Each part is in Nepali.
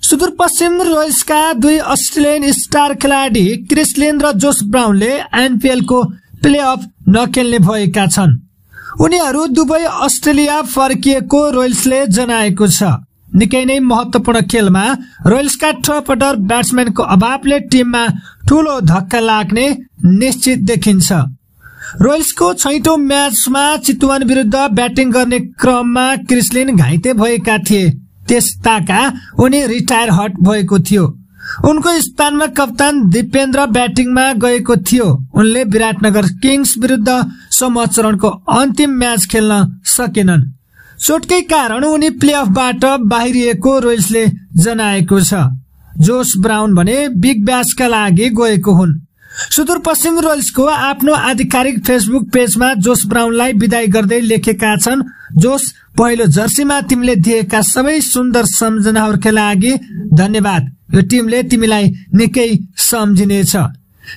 सुदूरपश्चिम रोयल्सका दुई अस्ट्रेलियन स्टार खेलाडी क्रिस लिन र जोस ब्राउनले आइपिएलको प्लेअफ नखेल्ने भएका छन्। उनीहरू दुवै अस्ट्रेलिया फर्किएको रोयल्सले जनाएको छ। निकै नै महत्वपूर्ण खेलमा रोयल्सका टपअर्डर ब्याट्सम्यानको अभावले टिममा ठूलो धक्का लाग्ने निश्चित देखिन्छ। रोयल्सको 6औं म्याचमा चितवन विरुद्ध ब्याटिङ गर्ने क्रममा क्रिस लिन घाइते भएका थिए। त्यसताका उनी रिटायर हट भएको थियो। उनको स्थानमा कप्तान दिपेन्द्र ब्याटिङमा गएको थियो। उनले विराटनगर किङ्स विरुद्ध संवत्सरणको अन्तिम म्याच खेल्न सकेनन्। चोटकै कारण उनी प्लेअफबाट बाहिरिएको रोयल्सले जनाएको छ। जोस ब्राउन भने बिग ब्याशका लागि गएको हुन्। सुदूरपश्चिम रोयल्सको आफ्नो आधिकारिक फेसबुक पेजमा जोस ब्राउनलाई बिदाई गर्दै लेखेका छन्, जोस, पहिलो जर्सीमा तिमीले दिएका सबै सुन्दर सम्झनाहरूका लागि धन्यवाद। यो टिमले तिमीलाई निकै सम्झिनेछ।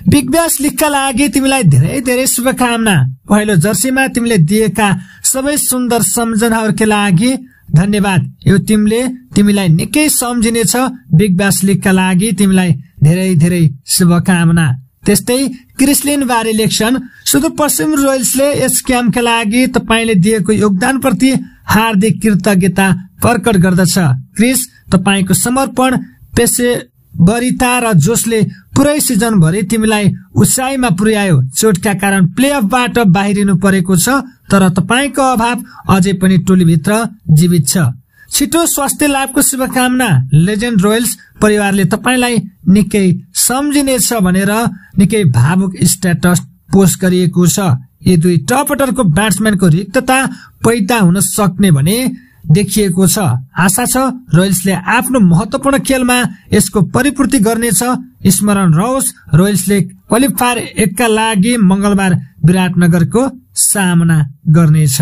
बिग ब्याश लिगका लागि तिमीलाई धेरै धेरै शुभकामना। पहिलो जर्सीमा तिमीले दिएका सबै सुन्दर सम्झनाहरूका लागि धन्यवाद। यो टिमले तिमीलाई निकै सम्झिनेछ। बिग ब्याश लिगका लागि तिमीलाई धेरै धेरै शुभकामना। त्यस्तै क्रिस लिन बारे लेख्छन्, सुदूरपश्चिम रोयल्सले यस क्याम्पका लागि तपाईले दिएको योगदान प्रति हार्दिक कृतज्ञता प्रकट गर्दछ। क्रिस, तपाईको समर्पण, पेशेवरिता र जोसले पुरै सिजन भरि तिमीलाई उचाइमा पुर्यायो। चोटका कारण प्लेअफबाट बाहिरिनु परेको छ, तर तपाईको अभाव अझै पनि टोलीभित्र जीवित छ। छिटो स्वास्थ्य लाभको शुभकामना। लेजेन्ड रोयल्स परिवारले तपाईलाई निकै सम्झिनेछ भनेर निकै भावुक स्ट्याटस पोस्ट गरिएको छ। यी दुई टप अर्डरको ब्याट्सम्यानको रिक्तता पैदा हुन सक्ने भने देखिएको छ। आशा छ रोयल्सले आफ्नो महत्वपूर्ण खेलमा यसको परिपूर्ति गर्नेछ। स्मरण रहोस्, रोयल्सले क्वालिफायर 1 का लागि मंगलबार विराटनगरको सामना गर्नेछ।